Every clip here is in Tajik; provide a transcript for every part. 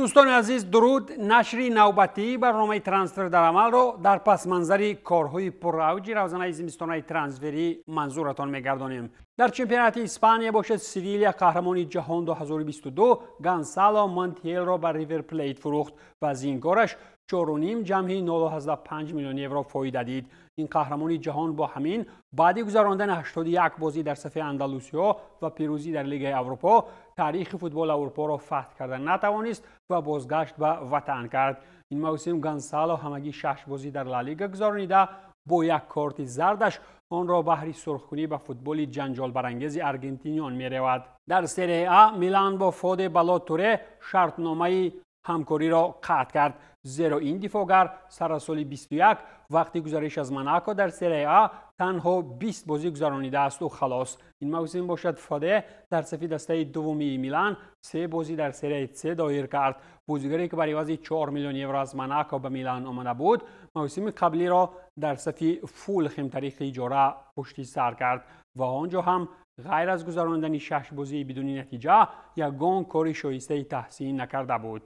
Дӯстони азиз, дуруд. Нашри навбатии барномаи «Трансфер дар амалро» дар пасманзари корҳои пурравҷи равзанаи зимистонаи трансферӣ манзуратон мегардонем. Дар чемпионати Испания бошад, Севилия, қаҳрамони ҷаҳон 2022, Гонсало Монтиелро ба Ривер Плейт фурӯхт ва аз ин кораш 4,5 ҷамъи 0,5 миллион евро фоида дид. Ин қаҳрамони ҷаҳон бо ҳамин баъди гузарондани 81 бозӣ дар сафи андалусиҳо ва пирӯзӣ дар Лигаи Аврупо таърихи футболи Аврупоро фатҳ карда натавонист ва бозгашт ба ватан кард. Ин мавсим Гонсало ҳамагӣ шаш бозӣ дар Ла Лига гузаронида, бо як корти зардаш онро баҳри сурхкунӣ ба футболи ҷанҷолбарангези аргентиниён меравад. Дар Серия А Милан бо Фоде Бало Туре шартномаи ҳамкориро қатъ кард, зеро ин дифоъгар сар аз соли 21 вақти гузариш аз Монако дар Серия А танҳо 20 бозӣ гузаронидаасту халос. Ин мавсим бошад, Фоде дар сафи дастаи дуввумии Милан се бозӣ дар Серияи С доир кард. Бозигаре ки бар ивази 4 миллион евро аз Монако ба Милан омада буд, мавсими қаблиро дар сафи Фулхем тариқи иҷора пушти сар кард ва он ҷо ҳам ғайр аз гузарондани шаш бозии бидуни натиҷа ягон кори шоистаи таҳсин накарда буд.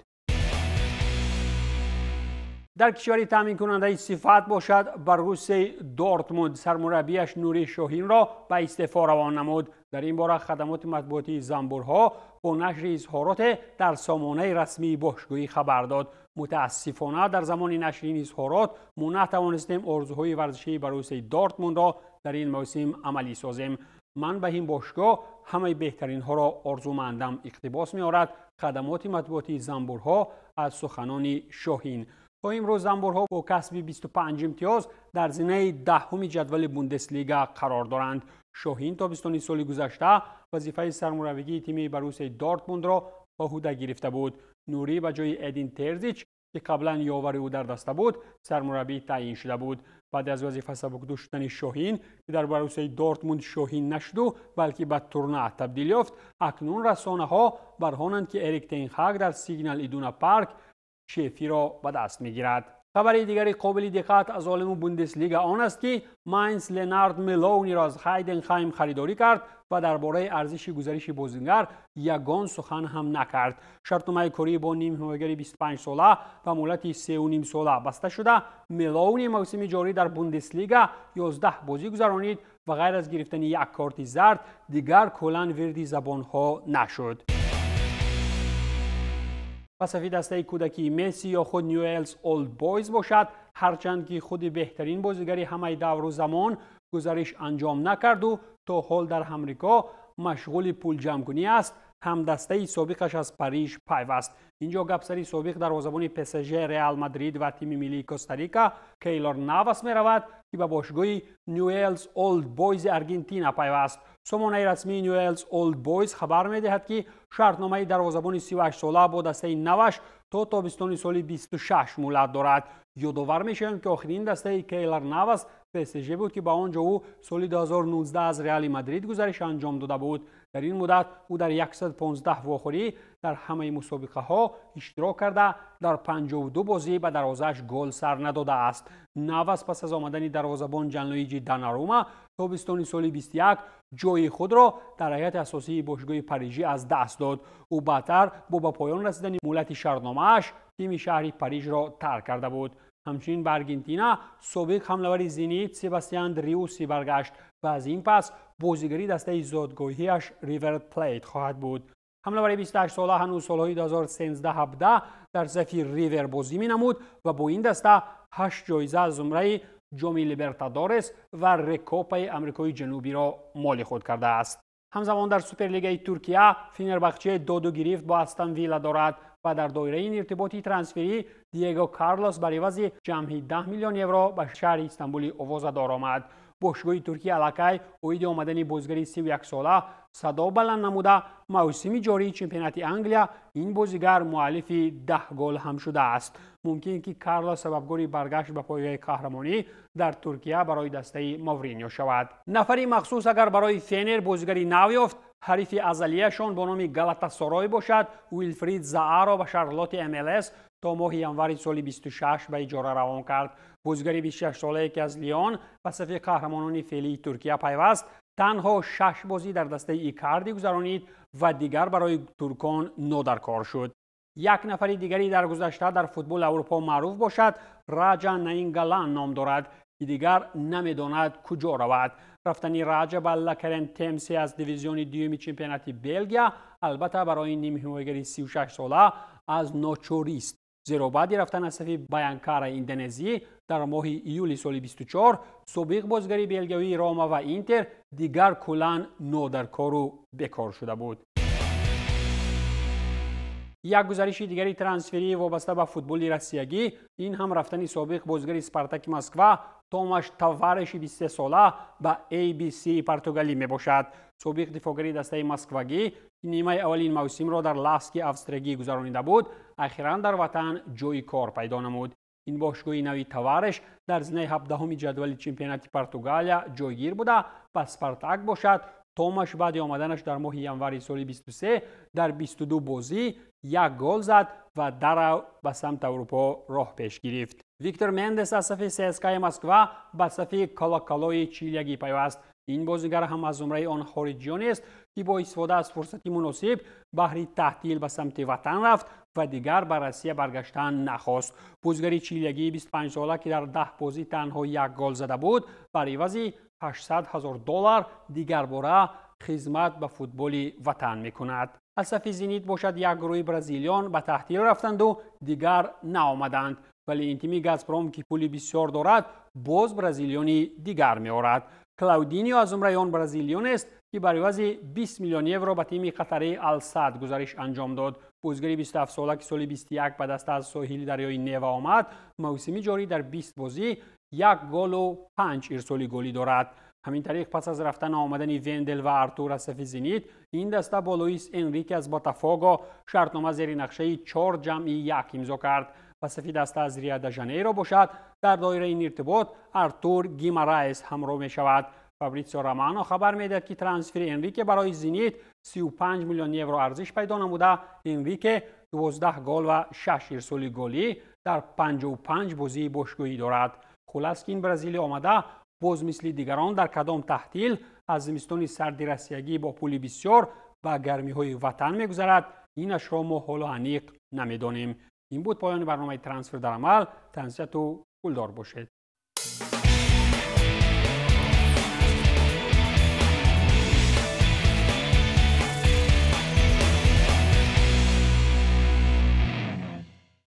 Дар кишвари таъминкунандаи сифат бошад, Боруссияи Дортмунд сармураббиаш Нури Шоҳинро ба истеъфо равон намуд. Дар ин бора хадамоти матбуотии занбурҳо бо нашри изҳороте дар сомонаи расмии бошгоҳӣ хабар дод. Мутаассифона, дар замони нашри ин изҳорот мо натавонистем орзуҳои варзишии Боруссияи Дортмундро дар ин мавсим амалӣ созем. Ман ба ин бошгоҳ ҳамаи беҳтаринҳоро орзумандам, иқтибос меорад хадамоти матбуотии занбурҳо аз суханони Шоҳин. То имрӯз занбурҳо бо касби 25 имтиёз дар зинаи 10-уми ҷадвали Бундеслига қарор доранд. Шоҳин тобистони соли гузашта вазифаи сармураббигии тими Боруссияи Дортмундро ба ӯҳда гирифта буд. Нурӣ ба ҷои Эдин Терзич, ки қаблан ёвари ӯ дар даста буд, сармураббӣ таъйин шуда буд. Баъд аз вазифа сабукдӯш шудани Шоҳин, ки дар Боруссияи Дортмунд Шоҳин нашуду, балки ба Турна табдил ёфт, акнун расонаҳо барҳонанд, ки Эрик Тенхаг дар Сигнал Идуна Парк шефиро ба даст мегирад. Хабари дигари қобили диққат аз олами Бундеслига он аст, ки Майнс Ленард Мелоуниро аз Хайденхайм харидорӣ кард ва дар бораи арзиши гузариши бозингар ягон сухан ҳам накард. Шартномаи корӣ бо нимҳимоягари 25 сола ба муҳлати 3,5 сола баста шуда. Мелоуни мавсими ҷорӣ дар Бундеслига 11 бозӣ гузаронид ва ғайр аз гирифтани як корти зард дигар куллан вирди забонҳо нашуд. Ба сафи дастаи кӯдакии Месси ё худ Ньюэлс Олд Бойз бошад, ҳарчанд ки худи беҳтарин бозигари ҳамаи давру замон гузариш анҷом накарду то ҳол дар Амрико машғули пулҷамъкунӣ аст, ҳамдастаи собиқаш аз Париж пайваст. Инҷо гапсари собиқ дарвозабони ПСЖ, Реал Мадрид ва тими миллии Костарика Кейлор Навас меравад, ки ба бошгоҳи Ньюэлс Олд Бойзи Аргентина пайваст. Сомонаи расмии Ньюэлс Олд Бойз хабар медиҳад, ки шартномаи дарвозабони 38 сола бо дастаи наваш то тобистони соли 26 муҳлат дорад. Ёдовар мешавем, ки охирин дастаи Кейлор Навас ПСЖ буд, ки ба он ҷо ӯ соли 2019 аз Реали Мадрид гузариш анҷом дода буд. Дар ин муддат ӯ дар 115 вохӯрӣ дар ҳамаи мусобиқаҳо иштирок карда, дар 52 бозӣ ба дарвозааш гол сар надодааст. Навас пас аз омадани дарвозабон Ҷанлуиҷи Донарума тобистони соли 21 ҷои худро дар ҳайати асосии бошгоҳи парижӣ аз даст дод. Ӯ баъдтар бо ба поён расидани муҳлати шартномааш тими шаҳри Парижро тарк карда буд. Ҳамчунин ба Аргентина собиқ ҳамлавари Зенит Себастиан Дриуси баргашт ва аз ин пас бозигари дастаи зодгоҳиаш Ривер Плейт хоҳад буд. Ҳамлавари 28 сола ҳанӯз солҳои 2013-17 дар сафи Ривер бозӣ менамуд ва бо ин даста ҳашт ҷоиза аз зумраи Ҷоми Либертадорес ва Рекопаи Амрикои Ҷанубиро моли худ кардааст. Ҳамзамон дар Суперлигаи Туркия Фенербахче доду гирифт бо Астон Вилла дорад ва дар доираи ин иртиботи трансферӣ Диего Карлос бар ивази ҷамъи 10 миллион евро ба шаҳри Истанбули овозадор омад. Бошгоҳи туркия аллакай оиди омадани бозигари 31 сола садо баланд намуда, мавсими ҷории чемпионати Англия ин бозигар муаллифи 10 гол ҳам шудааст. Мумкин ки Карлос сабабгори баргашт ба пойгоҳи қаҳрамонӣ дар Туркия барои дастаи Мовринио шавад. Нафари махсус агар барои Фенер бозигари нав ёфт, ҳарифи азалияшон бо номи Галатасарой бошад, Уилфрид Зааро ба Шарлоти МЛС то моҳи январи соли 26 ба иҷора равон кард. Бозигари 26-солае, ки аз Лион ба сафи қаҳрамонони феълии Туркия пайваст, танҳо шаш бозӣ дар дастаи Икарди гузаронид ва дигар барои туркон нодаркор шуд. Як нафари дигари дар гузашта дар футболи Аврупо маъруф бошад, Раҷа Наингалан ном дорад, ки дигар намедонад куҷо равад. Рафтани Раҷа ба Лакарен Темсе аз дивизиони дуюми чемпионати Белгия албатта барои нимҳимоягари 36сола аз ночорист, зеро баъди рафтан аз сафи Баянкара Индонезӣ дар моҳи июли соли 24 собиқ бозигари белгиявии Рома ва Интер дигар куллан нодаркору бекор шуда буд. Як гузариши дигари трансферии вобаста ба футболи россиягӣ ин ҳам рафтани собиқ бозигари Спартаки Москва Томаш Тавареши 23сола ба ABC Португалӣ мебошад. Собиқ дифоъгари дастаи москвагӣ, ки нимаи аввали ин мавсимро дар Ласки австриягӣ гузаронида буд, ахиран дар ватан ҷои кор пайдо намуд. Ин бошгоҳи нави Тавареш дар зинаи 17-уми ҷадвали чемпионати Португалия ҷойгир буда, ба Спартак бошад Томаш баъди омаданаш дар моҳи январи соли 23 дар 22 бозӣ як гол зад ва дарав ба самти Аврупо роҳ пеш гирифт. Виктор Мендес аз сафи ЦСКАи Москва ба сафи Колоколои чилиягӣ пайваст. Ин бозигар ҳам аз зумраи он хориҷиёнест, ки бо истифода аз фурсати муносиб баҳри таҳтил ба самти ватан рафт ва дигар ба Россия баргаштан нахост. Бозигари чилиягии 25сола, ки дар 10 бозӣ танҳо як гол зада буд, бар ивази 800 ҳазор доллар дигарбора хизмат ба футболи ватан мекунад. Аз сафи Зенит бошад, як гурӯҳи бразилиён ба таҳтил рафтанду дигар наомаданд, вале ин тими Газпром, ки пули бисёр дорад, боз бразилиёни дигар меорад. Клаудинио аз зумраи он бразилиёнест, ки бар ивази 20 миллион евро ба тими қатарии Алсад гузариш анҷом дод. Бозигари 27сола, ки соли 21 ба даста аз соҳили дарёи Нева омад, мавсими ҷорӣ дар 20 бозӣ як голу 5 ирсоли голӣ дорад. Ҳамин тариқ, пас аз рафтану омадани Вендел ва Артур аз сафи Зенит, ин даста бо Луис Энрике аз Ботафого шартнома зери нақшаи 4+1 имзо кард. Ба сафи даста аз Рио де Жанейро бошад, дар доираи ин иртибот Артур Гимараес ҳамроҳ мешавад. Фабритсио Романо хабар медиҳад, ки трансфери Энрике барои Зенит 35 миллион евро арзиш пайдо намуда, Энрике 12 гол ва 6 ирсоли голӣ дар 55 бозии бошгоҳӣ дорад. Хулас, ки ин бразилия омада боз мисли дигарон дар кадом таҳтил аз зимистони сарди россиягӣ бо пули бисёр ба гармиҳои ватан мегузарад, инашро мо ҳоло аниқ намедонем. Ин буд поёни барномаи Трансфер дар амал. Тансиҳату пулдор бошед.